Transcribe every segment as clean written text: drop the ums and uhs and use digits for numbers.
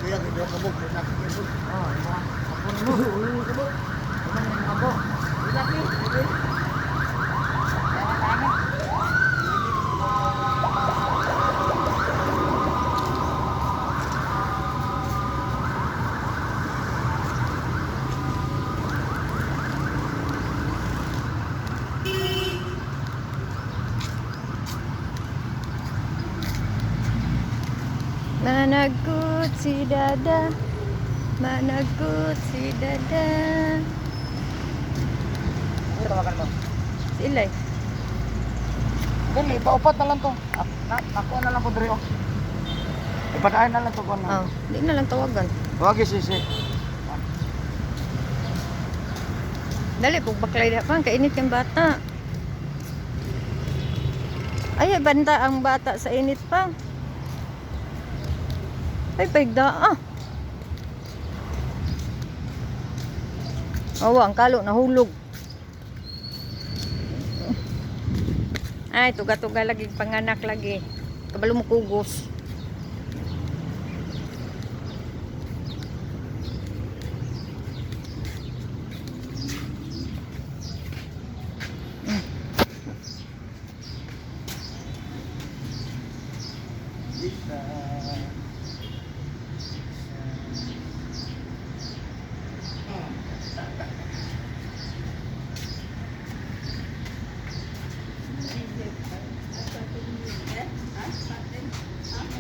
Kuya, kay ka mo, kay nakikita. Oh, imo. Ako mo. Ulo ka mo. Ano man ako? Laki. Managot si Dada. Managot si Dada. Ano tawagan mo? Si Ilay. Dali, paupat na lang to. Ah, na, nakuha na lang ko diri oh. Ipadaan na lang to ko na. Oh, di na lang tawagan. Wag si si. Dali, pag baklay na pa, kainit yung bata. Ay, banda ang bata sa init pa. Ay, paigda ah. Oh, ang kalo nahulog. Ay, tuga-tuga lagi panganak lagi. Kabalo mo kugos.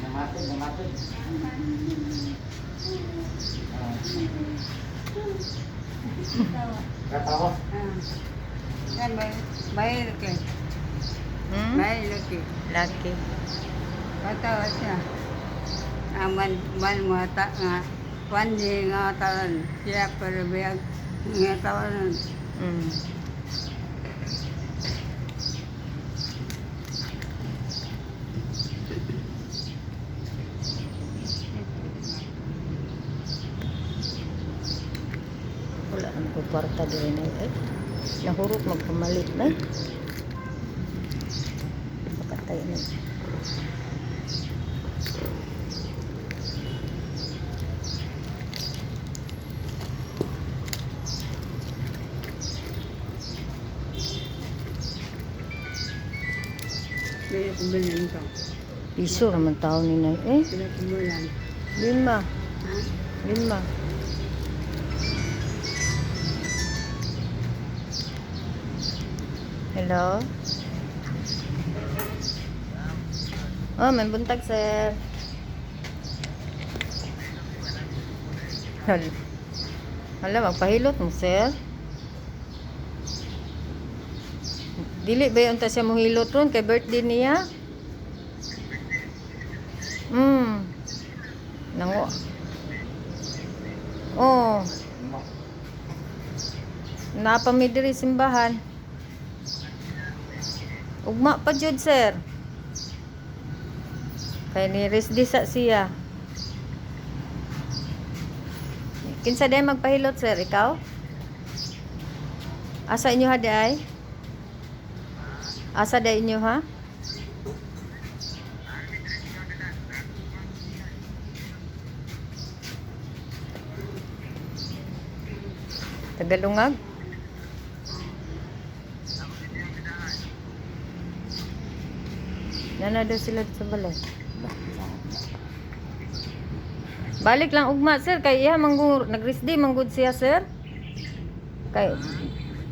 Namatod, namatod. Katawa. Yan, may, may laki. Hmm? May laki. Laki. Katawa siya. Ang man, man mga ta, nga, wan di nga tawan. Siya pero biyag nga tawanan. Wala naman ko kwarta diri na eh. Nahurot magpamalit na. Pakatay na. May kumilan to. Piso raman tao ni Nay eh. Sila kumulan. Lima. Ha? Lima. Hello? Oh, may buntag, sir. Hala, hala, magpahilot mo, sir. Dili ba yung ta siya mohilot ron kay birthday niya? Nango. Oh, napami diri simbahan. Ugma pa jud, sir. Kay ni Rizdi sa siya. Kinsa day magpahilot, sir, ikaw? Asa inyo ha day? Asa day inyo ha? Tagalungag? Nana daw sila sa balay. Balik lang ugma, sir, kay iya manggur nagrisdi manggod siya, sir. Kay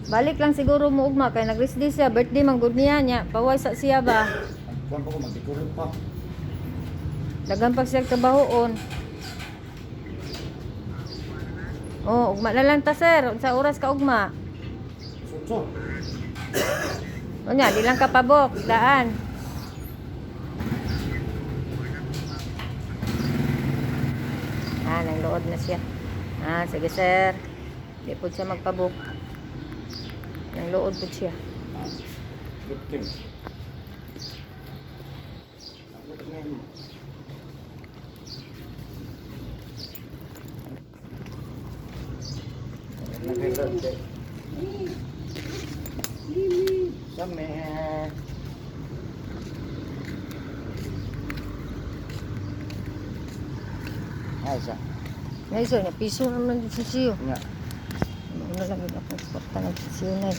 balik lang siguro mo ugma kay nagrisdi siya, birthday manggod niya niya. Paway sa siya ba? Kuan pa ko magdecorate pa. Dagan pag siya trabahoon. Oh, ugma na lang ta, sir. Unsa oras ka ugma? Sutso. Unya, di lang ka pabok, daan. Ah, nang lood na siya. Ah, sige sir. Di po siya magpabok. Nang lood po siya. Good thing. Sa me. Ay siya. Nay sir, na piso naman din sa siyo. Nya. Ano lang yun akong kwarta ng siyo na.